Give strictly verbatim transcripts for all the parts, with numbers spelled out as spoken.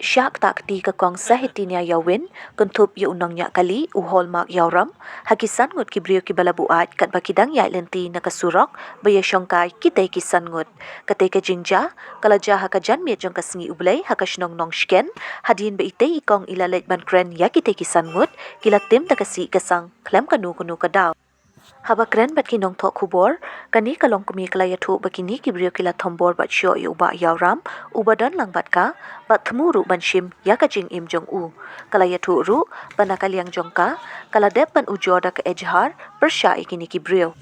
Shah ktah kti ka kong Sahitinia Ïawin, kynthup ïa u nongñiah kali u Hallmark Ïawrem, ha ki san ngut ki briew kiba la buaid katba ki dang ïaid lynti na ka surok ba ïashongkai kitei ki san ngut. Katei ka jingjia ka la jia ha ka janmiet jong ka sngi U Blei ha ka shnong Nongshken, hadien ba itei i kong i la leit ban kren ïa kitei ki san ngut, ki la tim da ka sih ka sang khlem kano kano ka daw. Haba kren bad ki nongthoh khubor, kane ka longkmie ka la ïathuh ba kine ki briew ki la thombor bad shoh ïa u Bah Ïawrem uba don lang bad ka, bad thmu ruh ban shim ïa ka jingim jong u. Ka la ïathuh ruh ba na ka liang jong ka, ka la dep ban ujor da ka ejhar pyrshah ïa kine ki briew.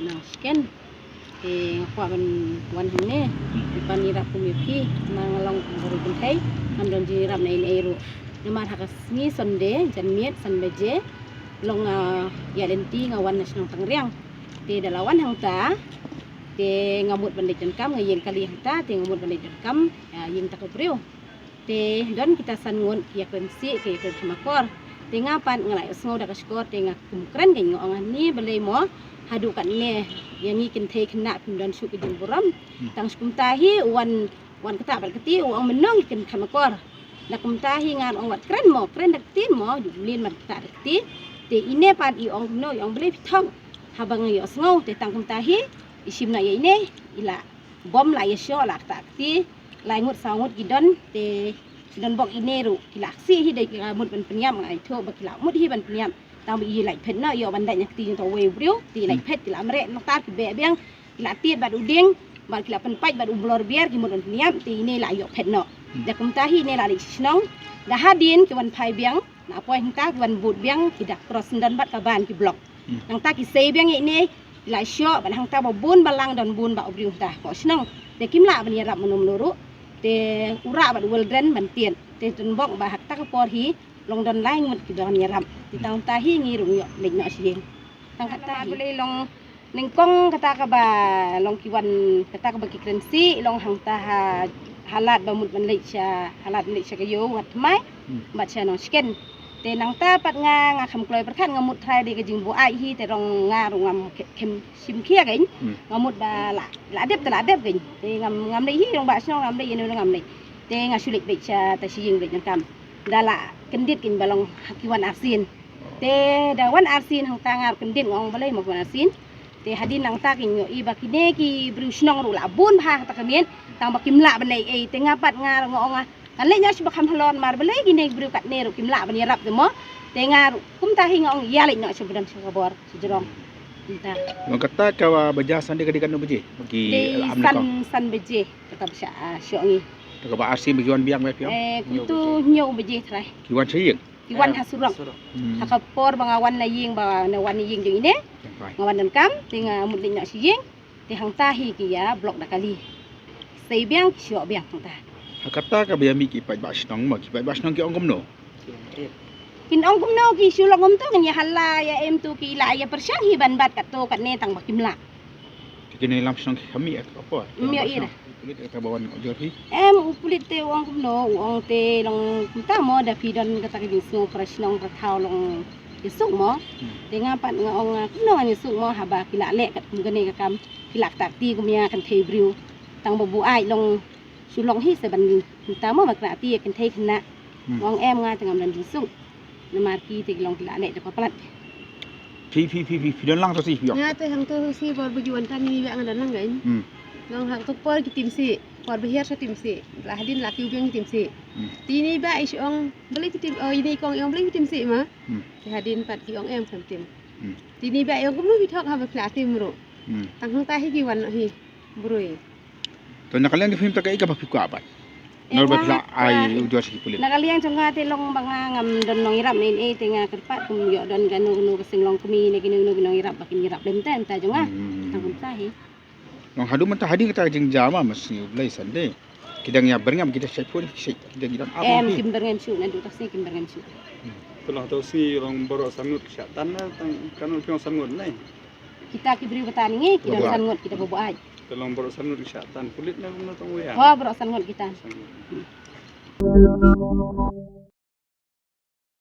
Nongshken. Te nga kwah ban wan hangne ban ïarap kum ïa phi, namar nga long kum ka briew kynthei, ngam don jingïarap na ei ei ruh. Namar ha ka sngi Sunday janmiet san baje long, ah, ïaid lynti, nga wan na shnong Tangriang. Te da la wan hangta, te nga mut ban leit donkam, nga ïeng kali hangta, te nga mut ban leit donkam, ah, ïing ta ka briew. Te don kita san ngut ki ïakren sih, ki ïakren kham akor. Te nga pat nga la ïohsngew da ka shkor, te nga kum kren kein, nga ong, ani balei mo haduh katne ïa ngi kynthei khynnah phim don shuh ka jingburom. Hmm. Tang shu kumta hi u wan, wan ktah bad kti, u ong mynno ngi kren kham akor. Da kumta hi nga ong wat kren mo, kren da kti mo, ju mlien bad ktah da kti. Te ine pat i ong kumno, i ong balei phi thok. Haba nga ïohsngew, te tang kumta hi i shim noh ïa ine, i la bom, la ïashoh, la ktah kti. Lai ngut saw ngut ki don, te ki don bok ine ruh, ki la ksih hi, da ki la mut ban pynïap, nga ithuh ba ki la mut hi ban pynïap. Tang ba i lait phet noh, ïoh ban dait na kti jong uta uwei u briew, te i lait phet, ki la mreh nangta, ki beh biang, ki la tied bad u dieng, bad ki la pynpait bad u blor biar, ki mut ban pynïap, te ine la ïoh phet noh. Da kumta hi ine la leit sha shnong, da hadien ki wan phai biang, na poi hangta ki wan bud biang, ki da cross syndon bad ka ban ki block. Hmm. Nangta ki sei biang ïa ine, la shoh, bad hangta ba bun balang don bun bah u briew hangta hapoh shnong. Te kim lah ban ïarap mano mano ruh. Te u rah bad u Weldren ban tied. Te don bok ba ha kata ka por hi long don lai ngut ki don ïarap. Te tang kata hi ngi ruh ngi ïoh leit noh sha ïing. Tang kata hi. Balei long nyngkong kata kaba long ki wan, kata kaba ki kren sih long hangta ha, ha lad ba mut ban leit sha, ha lad leit sha ka ïew Ngat Thymmai. Hmm. Bad sha Nongshken. Te nangta pat nga, nga kham kloi pyrkhat, nga mut trai dei ka jingbuaid hi, te rong nga ruh ngam khe-, khem shim khia kein. Hmm. Nga mut ba la, la dep te la dep kein. Te ngam, ngam leit hi rong ba shnong, ngam leit ïano ngam leit. Te nga shu leit beit sha ta sha ïing beit nangkam. Da la kyndit kein ba long ha ki wan arsien. Te da wan arsien hangta nga ruh kyndit, nga ong balei mo ki wan arsien. Te hadien nangta ki ïohi ba kine ki briew shnong ruh la bun bha ha kata ka miet, tang ba kim lah ban leh ei ei. Te nga pat nga ruh nga ong, ah, ngan leit noh sha ba kham halor, namar balei kine ki briew katne ruh kim lah ban ïarap te mo. Te nga ruh kumta hi nga ong ïa leit noh sha ba don sha ka bor sha jrong. Kumta. Wan kata ka, ah, baje Sunday ka dei katno baje? Ba ki, dei ah, am san, nangkong? San baje kata ba shah, ah, shoh ngi. Te kaba arsien ba ki wan biang ba phi ong? Eh, kumto hynñiew baje trai. Ki wan sha ïing? Ki wan ha surok. Hmm. Ha ka por ba nga wan na ïing, ba nga wan na ïing jong ine. Nga wan donkam, te nga mut leit noh sha ïing. Te hangta hi ki ïa block da kali. Sei biang ki shoh biang hangta. Ha kata kaba ïa mih ki paidbah shnong mo, ki paidbah shnong ki ong kumno? Kin ong kumno, ki shu long kumto, kin ïa hala ïa em tu ki la ïa pyrshang hi ban bat katto katne tang ba kim lah. Te kine lam shnong ki kham mih ha ka por? Ym ïohi. Pulit kata ba wan ujor hi? Em, u pulit te u ong kumno, u ong te long kumta mo, da phi don kata ka jingsngew para shnong para thaw long ïasuk mo. Hmm. Te nga pat nga ong, ah, kumno ngan ïasuk mo, haba ki la leh kat kum kane ka kam, ki la ktah kti kum ïa kynthei briew. Tang ba buaid long shu long hi sa ban kumta mo, ba kynthei khynnah. Hmm. Nga ong em, nga te ngam don jingsuk. Namar ki te ki long ki la leh da ka palat. Phi, phi, phi, phi, phi don lang to sih, phi ong? Nga te hangto sih, por ba ju wan tang ini ba nga don lang kein. Hmm. Long hangto por ki tim sih, por ba hiar sa tim sih. La hadien la kiew biang ki tim sih. Hmm. Te ini ba i shu ong, balei ki tim, oh, ini i kong i ong balei ki tim sih mo. Hmm. Te hadien pat ki ong em kham tim. Hmm. Te ini ba i ong kumno phi thok haba phi la tim ruh. Hmm. Tang hangta hi ki wan hi briew. To na ka liang jong phi mynta kaei kaba phi kwah ban? Nor ba phi la ai u judge ki pulit. Na ka liang jong nga te long ba nga ngam don nongïarap ne ei te nga kyrpad kum ïoh don kano kano ka seng long kmie ne kino kino ki nongïarap ba kin ïarap lem te mynta jong nga. Tang kumta hi. Long haduh mynta hadien kata ka jingjia ma, ma sngi U Blei Sunday. Ki dang ïa byrngem, ki dang shait phone, ki shait, ki dang ïa ap. Em, kim byrngem shuh, naduh ta sngi kim byrngem shuh. Te long ta sngi long baroh san ngut ki shah tan na, tang kano ki long san ngut ne. Kita ki briew kata ngi ki don san ngut kita ba buaid. Te long baroh san ngut ki shah tan pulit ne kumno tang wei. Oh, baroh san ngut kita. San ngut.